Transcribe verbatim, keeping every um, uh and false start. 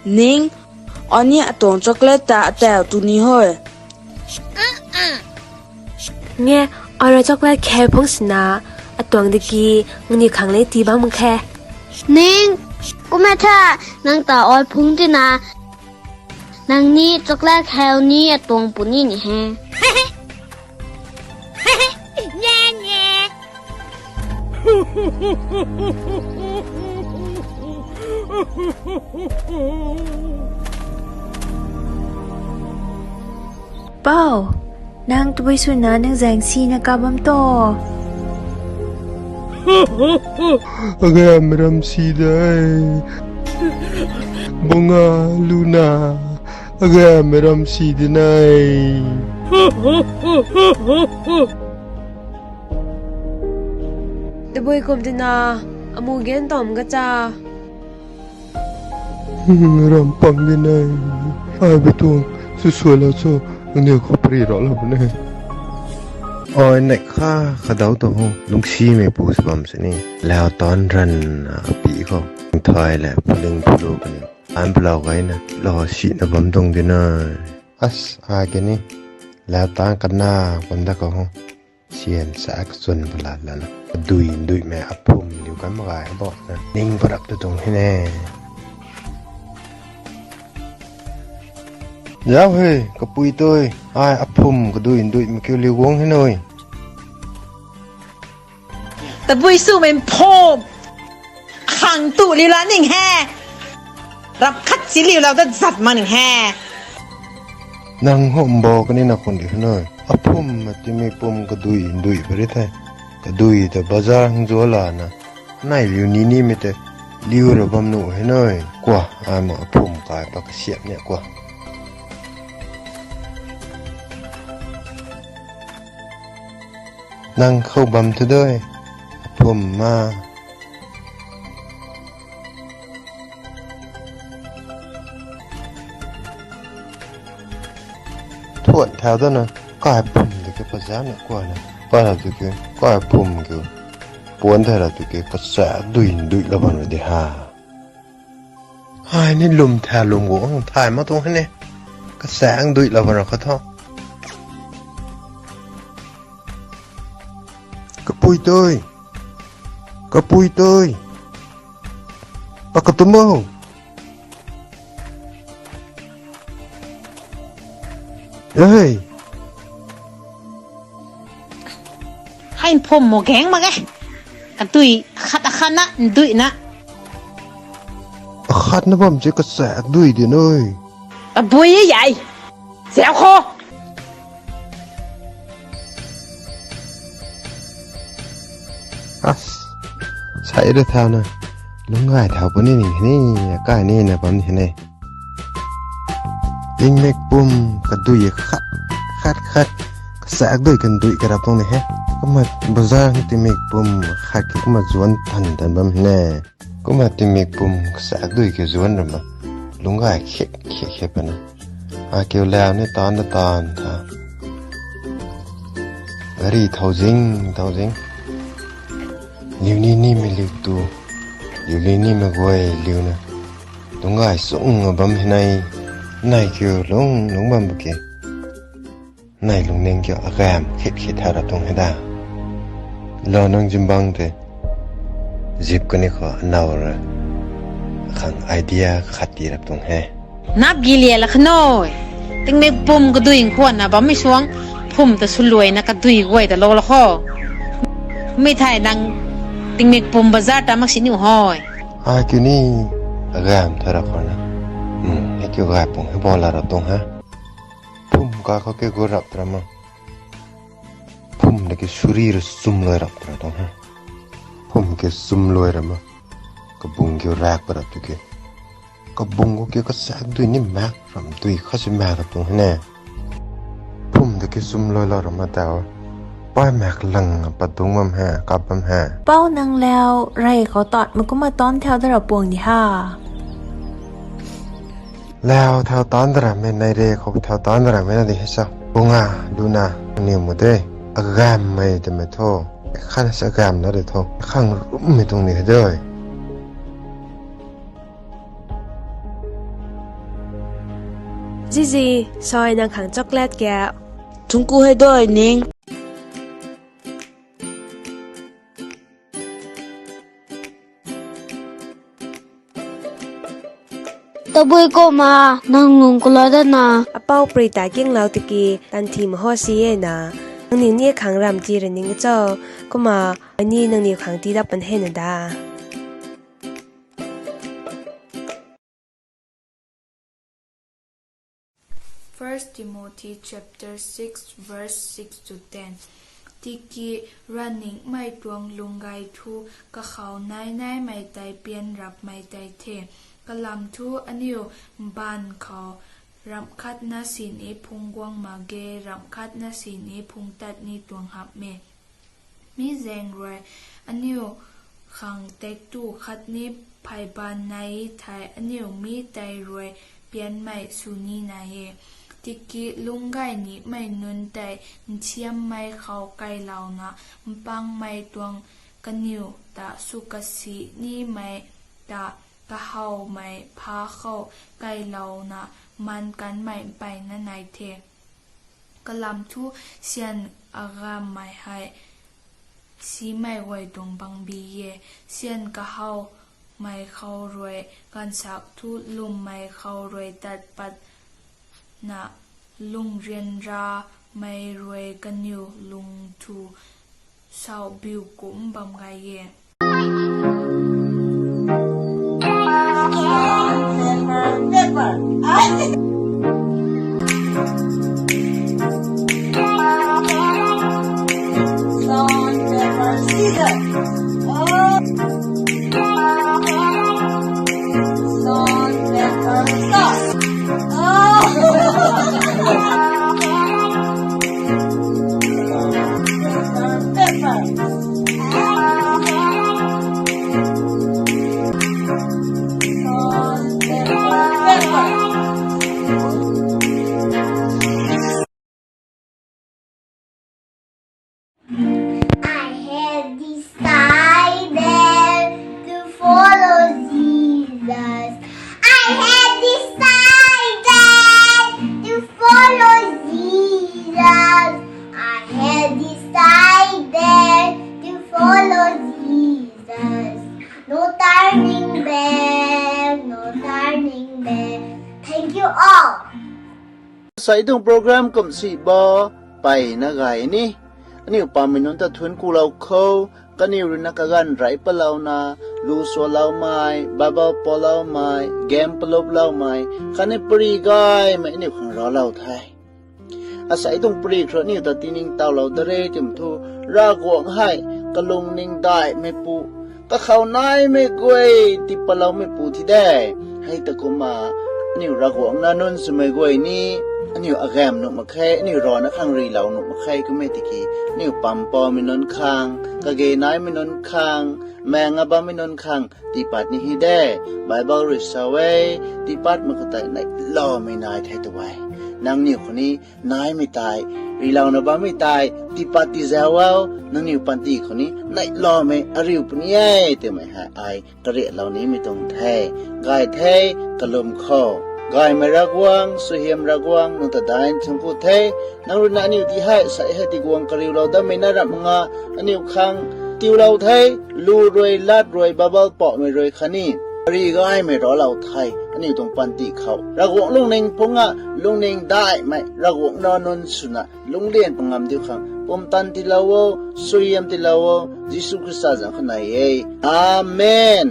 Ning, ani atuang chocolate ta atau tu ni hoi. Nge, ara chocolate kheu phung sina, atuang diki, ngni khang le ti bam khe. Ning, kumna tha, nang ta oi phung tina, nang ni chocolate kheu ni atuang puni ni he. Pau, nang tabui swna nang zaeng sina kabam to. Agam ram si dai. Bunga luna. Agam ram si dinai. Tabui kum tina, amu gen tom gacha. Ram pang dinai. Ai batuang, su suala su, nang khou pri ro la bune. Oi, nek kha, khadau to ho, lungsimei pu sabam sini. Lau tan ran, api khou. Thai le, puling pulu kani. An pulau gaina, lo si na bam dong dinai. As, a kani. Lau tan kana, bam da khou ho. Sian sa kachun pala lana. Dui, dui me aphum liu kan magai bo na. Ning parap tu tung hine. Zau he, kapui tui. Ai aphum kadui, dui me kiu liu guang hinoi. Tabui swmei phum. Khang tu liu la ning he. Rap khat si liu lau ta zat ma ning he. Nang hom bo kani na khun di hna. Aphum ma timi pum kadui, dui pari the. Kadui ta bazar hang zuala na. Nai liu ni ni me te. Liu ra bam nu he noi. Kwa, ai ma aphum kai pa kasiap ne kwa. Nang khou bam tu doi. Aphum ma. Thuan thau dana, kai phum de ke pazan na kwa na. Pa ra tu ke, kai phum ke. Puan thai ra tu ke, kasa dui dui la ban ra de ha. Hai ni lum tha lum gu ang thai ma tuang hane. Kasa ang dui la ban ra kha tho. Kapui tui. Kapui tui. Pakatumbo. Hey. Hai phum mo geng ma ge. Kadui khat akhat na, ndui na. Akhat na bam che kasa dui din oi. Abui yai. Siau kho. As, sai ra thau na. Lung gai thau puni ni ni, akai ni na bam ni ne. Tingmik pum kadui khat, khat, khat. Kasak dui kan dui karap tong ni he. Kumna bazar tingmik pum khat ki kumna zuan tan tan bam ni ne. Kumna tingmik pum kasak dui ke zuan ram ma. Lunggai khek, khek, khek pana. A kiu lau ni tan da tan tha. Gari thau zing, thau zing. Liu ni ni me liu tu. Liu ni ni me guay liu na. Lunggai sung bam hinai. Nai kiu lung, lung bam bu ke. Nai lungning kiu agam khit khit tha rap tuang he da. Lo nang zimbang te. Zip kani khou anau ra. Khang idea khat ti rap tuang he. Nap gi lia la khanoi. Tingmik pum kadui khwan na bam mi suang. Phum ta suluai na kadui guay ta lo la kho. Mi thai nang tingmik pum bazar ta mak sini hoi. Ai kiu ni agam tha rap khou na. Hmm, he kiu gai pung he bo la rap tuang he. Phum ka khou ke gu rap tra ma. Phum na ke suri ra sum loi rap tra tuang he. Phum ke sum loi ra ma. Kabung ke rak pa rap tu ke. Kabung ko ke kasak dui ni mak ram dui kha si mak rap tuang he ne. Phum da ke sum loi loi ra ma tau. Pai mak lang pa dung bam he, kap bam he. Pau nang lau, rai khou tat ma kumna tan thau da ra puang ni ha. Lau thau tan da ra me nai re khou thau tan da ra me na di he sa. Bunga, luna, ni mu de. Agam mei de me tho. Khan sa agam na de tho. Khang rum me tung ni he doi. Zizi, soi nang khang chocolate kau. Thungku hei doi ning. Tabui kumna, nang lung khou lou dana. Apou pary ta kinglou tiki, tan thi ma ho si e na. Nangniw ni khang ram ti ra ning cho, kumna, ai ni nangniw khang ti dat pan he na da. First Timothy chapter six, verse six to ten. Tiki raningmei tuang lung gay thu kakhou nai naimei tei pian rapmei tei the. Kalam thu aniu mbaanv khou ramh khatna sini phungc guang mak ge, ramh khatna sini phungc tat ni tuang hamh e. Mi zaeng rui aniu khang taektw khatni phey baan nai thei aniu mi tei rui pianmei sw ni nai e. Tiki lungc gay nimei nunc tei nsiammei khou kailouna, mpangmei tuang kaniw ta sw kasi nimei ta kahawmei pha khou kailouna maan kanmei mpeyna nai the. Kalam thu syan agammei hei simei guay tuang bangbi e. Syan kahawmei khou rui gaanvsaekc thu lwmmei khou rui tat patna lung ryanramei rui kaniw lung thu saubiu kumc bam gay e. I have decided to follow Jesus. I have decided to follow Jesus. I have decided to follow Jesus. No turning back, no turning back. Thank you all. Sai tuang program kum si bo, peyna gay ni. Aniu pammei nunc ta thuanc kulou khou, kaniw ruina kaganv rey palouna, lu sualoumei, Bible paloumei, game paluploumei, khatni pary gaymei aniu khang raclou the. Asei tuang pary khou aniu ta tiningtowlou da re twmei thu, Ravguangc hei kalungning daihmeipu, kakhou naimei guay tiipatloumeipu thi de. Hei ta kumna, aniu Ravguangc nac nunc swmei guay ni, aniu agamv nuh mak khe, aniu rana khang rilou nuh mak khe, kum e tiki, aniu pampoucmei nunc khang, kage naimei nunc khang, maeng a bammei nunc khang tiipat ni hi de. Bible rui sa e, tiipatmei khou tei neihloumei nai the tw e. Nangniw khou ni naimei tei, rilouna bammei tei tiipat ti zau o, nangniw panty khou ni neihloumei ariu puni e twmei hei ai kariaklou nimei tuang the. Gay the, kalum khou. Gaymei Ravguangc, suaihiam Ravguangc, nang ta daihna thuanc ku the. Nang ruina aniu ti hei, sai hei tiguang kariulou datmei na ramh nga, aniu khang tiulou the, lu rui, lat rui, Bible pauhmei rui khatni pary gaymei raclou the, aniu tuang panty khou Ravguangc lungning phungc a, lungning daihmei, Ravguangc nac nunc swna lungclian pangam diu khang pumtan tiilou o, suaihiam tiilou o, Jisu Khrista zanc khou nai e. Amen.